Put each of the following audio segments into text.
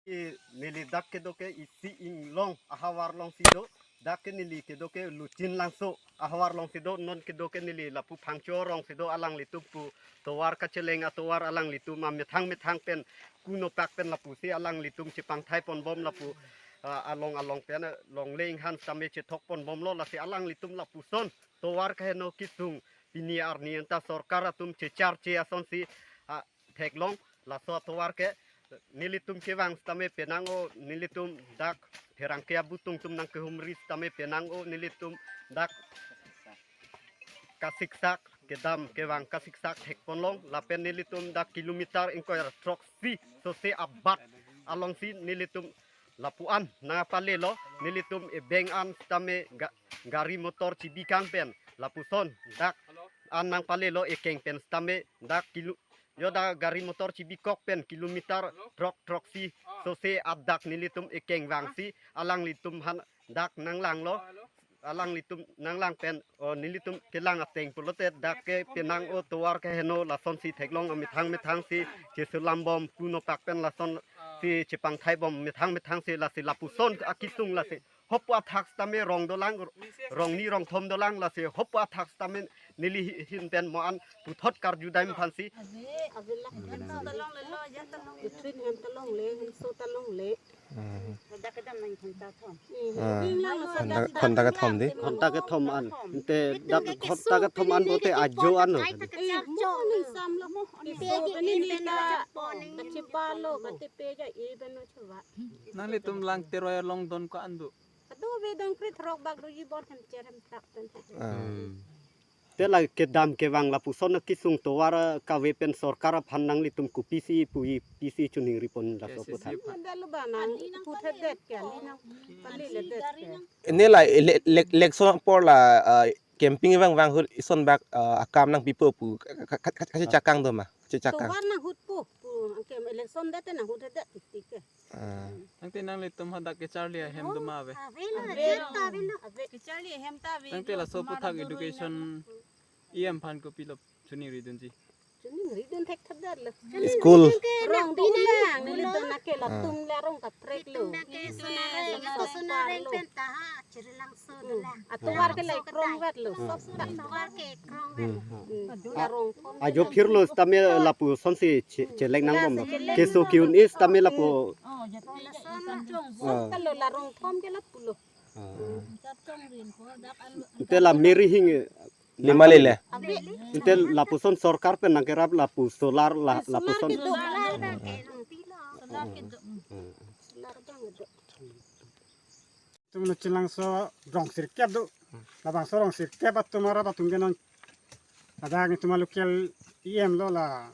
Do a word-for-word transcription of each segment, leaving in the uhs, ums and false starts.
Neli dak kedo ke isi inglong ahavar alongsi do, dak ke neli kedo ke Luchinlangso ahavar alongsi do, non kedo ke neli lapu Phangcho arongsi do, alanglitum pu tovar kacheleng atovar alanglitum amethang methang pen kunopak pen lapusi alanglitum chepangthai ponbom lapu, ah, along along pen, eh, longle inghan sitame chethok ponbomlo, lasi alanglitum lapuson tovar kaheno kesung pini arni anta sorkar atum checharche asonsi, ah, theklong. Laso atovar ke nelitum kevang sitame penang-o, nelitum dak pherangke abutung atum nangkehumri sitame penang-o, nelitum dak kasiksak, kedam kevang kasiksak thekponlong, lapen nelitum dak kilometer ingkoi ra throksi sose abat alongsi nelitum lapu-an nangpalelo, nelitum ebeng an sitame ga-, gari motor chibikang pen lapuson dak an nangpalelo, ekeng pen sitame dak kilo, yo dak gari motor chibikok pen kilometer throk throksi sose adak nelitum ekeng vangsi alanglitum aphan dak nanglanglo, alanglitum nanglang pen, o, nelitum kelang ateng pulote dak ke penang-o tovar kaheno lasonsi theklong, amethang methangsi chesulambom kunopak pen lasonsi chepangthaibom methang methangsi, lasi lapuson akesung lasi hopu athak sitame rong dolang, rongni rongthom dolang, lasi hopu athak sitame neli hi-, hin pen mo-an puthot karjudam aphansi. Ave, ave lak. Hem so ta longlelo, ya ta longle. Utrin hem ta longle, hem so ta longle. Hmm. Dak kedam nang khonta thom. Hmm. Ah. Ning lang so khonta, dak khonta kethom di? Khonta kethom an. Ante dak khonta kethom an pote ajo an lo. Eh, mo ni sam lo mo. Iso bani ni ta. Kachipa lo, katipe ja i bano chuwa. Nanglitum lang teroi along don ko-an do? Adu be dong krit rok bak doji bon hem cher hem trak pen he. Ah. Hmm. Te la kedam kevang lapuson akesung tovar kave pen sorkar aphan nanglitum kopisi puji pisi choningri pon laso S S C aphan. Pu dalo ba nang puthe det ke, ali nang pali le det ke. Ini la ele-, ele-, election apor la, ah, campaign vangvang ahut ison bak, ah, akam nangpipo pu ka-, ka-, ka-, ka-, kachechakang do ma? Kachechakang. Tovar nang hut po, pu angke election det te nang hut det tik tik ke. Ah. Tangte nanglitum hadak kecharli ahem do ma ave? Ave na, ave. Ave na, ave na. Ave. Kecharli ahem ta ave. Tangte laso atum puthak aron do education roi nang. E M aphan kopilo choningri dunji? Choningri dun thekthedetlo. School. Rong dolang, neli don ake latum la rong kaprek lo. Latum dak ke Sonareng, latum Sonareng pen ta ha, Chirulangso dolang. Atovar ke la ikrong vet lo, sop ta. Atovar ke ikrong vet. Hmm. Hmm. Arong thom. Ajo phirlo sitame lapuson si che-, chelek nangbomlo. Chelek. Keso ke-un-e sitame lapu. Oh, jatong jatong. Sop ta lo la rong thom ke lapulo. Ah. Ante la meri hing lima lele. Ante lapuson sorkar pen nangkerap lapu solar la, solar lapuson kedo. Solar kedo. Hmm. Solar bang kedo. Itum Luchinlangso rong sirkep do. Labangso rong sirkep atum arat atum ke non. Ada ngitum local E M lo la.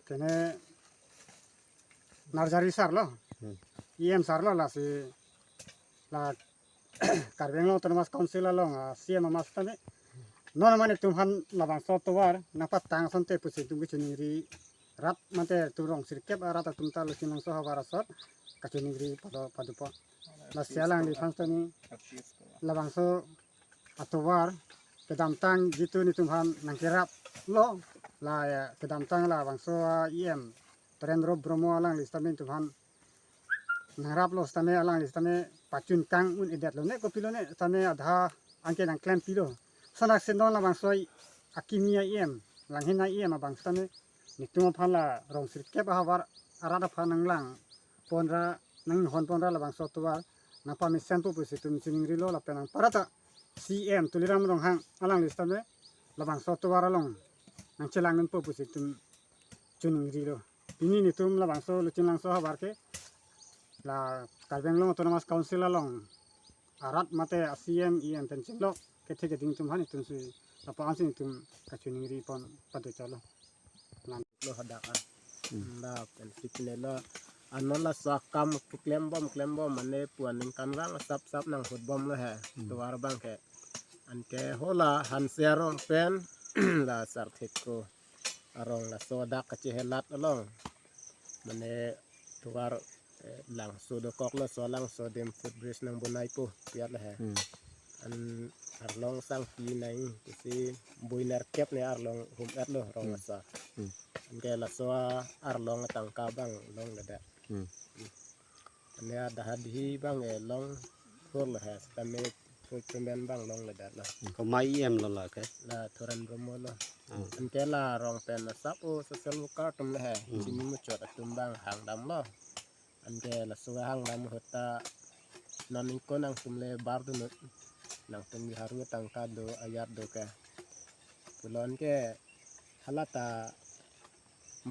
Kene Narjari sir lo. Hmm. E M sir lo, lasi la Karbi Anglong Autonomous Council along, ah, C E M amat sitame. Non mane itum aphan labangso tovar nangpatang asonte pusi itum kechoningri rat mate itum rong sirkep arat atum ta Luchinlangso havar asor kachoningri pado padopo. Lasi alangliphan sitame labangso atovar kedamtang jitu nelitum aphan nangkeraplo, la, ya, kedamtang labangso, ah, E M Birendra Bromo alangli sitame nelitum aphan nangraplo sitame alangli sitame pachun kang un-edetlo ne kopilo ne sitame adha anke nangklempilo. Lason aksi non labangso akimi a-E M, langhin a-E M abang sitame nelitum aphan la rong sirkep ahavar arat aphan nanglang ponra, nanghon ponra labangso tovar nangpamesenpo pusi itum choningrilo lapen anparta C E M Tuliram Ronghang alangli sitame labangso tovar along nangchelang dunpo pusi itum choningrilo. Pini nelitum labangso Luchinlangso havar ke la Karbi Anglong Autonomous Council along arat mate a-C E M, E M pen chenglok kethe keding atum aphan itum si lapu-an si itum kachoningri pon pado chalo. Lo hadak an. Hmm. Nda pen si pinelo. Anon laso akam keklembom klembom mane pu aningkanvang sap sap nanghutbomlo he. Hmm. Tovar abang ke. Anke hala Hanse arong pen la Sarthek ko arong laso dak kachehelat along. Mane tovar, eh, Langso dokoklo, laso Langso dam footbridge nangbonaipo pu ya le he. Hmm. An arlong sangpi nang kusi bui nerkep ne arlong hum-etlo rong, hmm, asar. Hmm. Anke laso arlong atangka abang longledet. Hmm. Ane adahadi abang e long hor lo he, sitame food payment abang longledet lo. Komat E M lo lake? La Thoren Bromo lo. Hmm. Anke la rong pen asap o social worker atum le he, Hmm. chini muchot atum abang hangdam lo. Anke laso hangdam ahut ta non ingkoi nangtum le bardun ut. Nangtum biharu tangka do ajat do ke. Pulo anke hala ta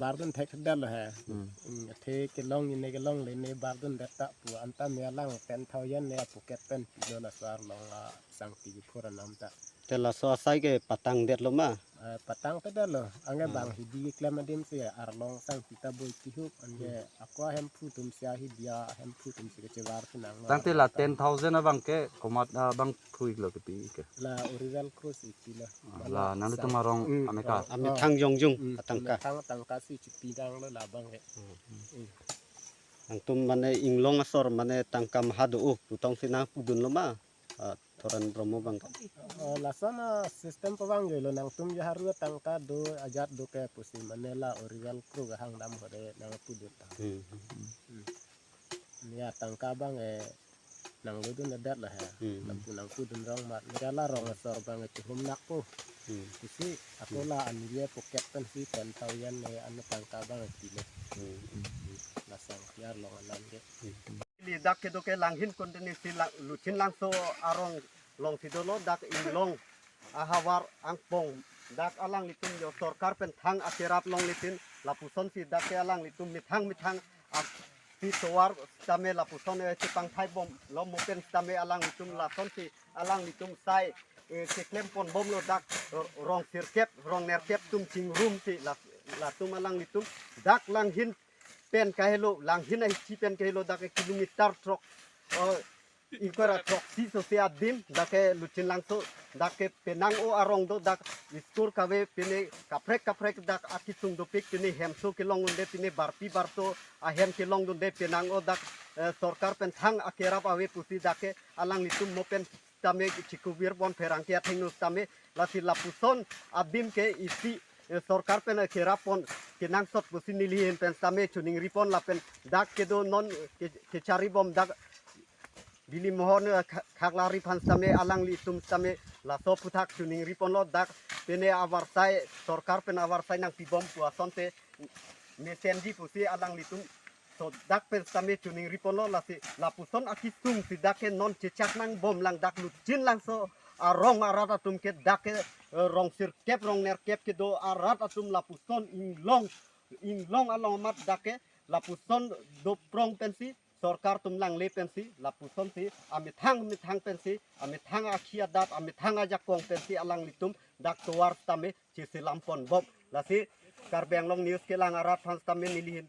bardun thekdet lo he. Hmm. Hmm, athe kelong ne kelongle ne bardundet ta pu anta me alang ten thousand ne apocket pen pilo laso arlong asangti kiphur anam ta. Te laso asai ke patangdet lo ma? Eh, patangtedet lo. Anke Hmm. bang hidi keklem adim si arlong asangti ta boi tihuk. Anke Hmm. ako ahemphu atum si ahidi ahemphu atum si kechevar si nang. Tangte la ten thousand abang ke komat abang thu-ik lo kepi ke? La Oriwell Crew si pilo. Ah, Mala la nangtum sa- arong Hmm, amethang. Amethang jongjung Hmm, atangka. Amethang tangka si chipi dang lo labang ke. Hmm. Hmm. Nangtum mane inglong asor mane tangka maha do-o putong si nangpudun lo ma? Ah, Thoren Bromo abang. Oh, lason asystem pavang jo lo nangtum biharu tangka do ajat do ke pusi mane la Oriwell Crew hangdam ahut nangpudun ta. Hmm. Hmm. Ne atangka abang e nanglodundet lo he. Hmm. Lapu nangpudun rong mat. Ne la rong asor abang e chihum nak po. Hmm. Pusi ako la anivia pocket pen si ten thousand ne an tangka abang e pilo. Hmm. Hmm. Lasang tiar long alam ke. Hmm. Ili dak kedo ke Langhin contingency la Luchin Langso arong along si dolo, dak inglong ahavar angpong dak alanglitum jo sorkar pen thang akerap longle tin lapuson si dak ke alanglitum methang methang a- si tovar sitame lapuson e chepangthai bom lo mo pen sitame alanglitum lason si alanglitum sai, eh, keklem pon bom lo dak, eh, rong sirkep rong nerkep atum chingrum si la latum alanglitum dak Langhin pen kahelo, Langhin ahithi pen kahelo dak ke kilometer throk, eh, ingkoi ra throksi so si adim dak ke Luchin Langso dak ke penang o arong do, dak school kave pine kaprek kaprek dak akisung dopik pine hemso kelong unde pine barpi barto ahem kelong dunde penang o dak, eh, sorkar pen thang akerap ave pusi dak ke alanglitum mo pen tame chikubir pon pherangke athengno tame lasi lapuson adim ke isi, eh, sorkar pen akerap pon kenangsot pusi neli ahin pen tame choningri pon lapen dak kedo non ke- kechari bom dak Bili Mohon, eh, kha- khaklari aphan tame alanglitum tame laso aphuthak choningri ponlo dak pine avarsai sorkar pen avarsai nangpi bom pu asonte mesenji pusi alanglitum so dak pen tame choningri ponlo lasi lapuson akisung si dak ke non chechak nang bom lang dak Luchin Langso arong arat atum ke dak ke, eh, rong sirkep rong nerkep kedo arat atum lapuson inglong inglong along amat dak ke lapuson doprong pensi sorkar atum langle pensi lapuson si amethang methang pensi amethang akhi adat amethang ajakong pensi alanglitum dak tovar tame cheselam pon bom lasi Karbi Anglong News kelang arat aphan tame neli ahin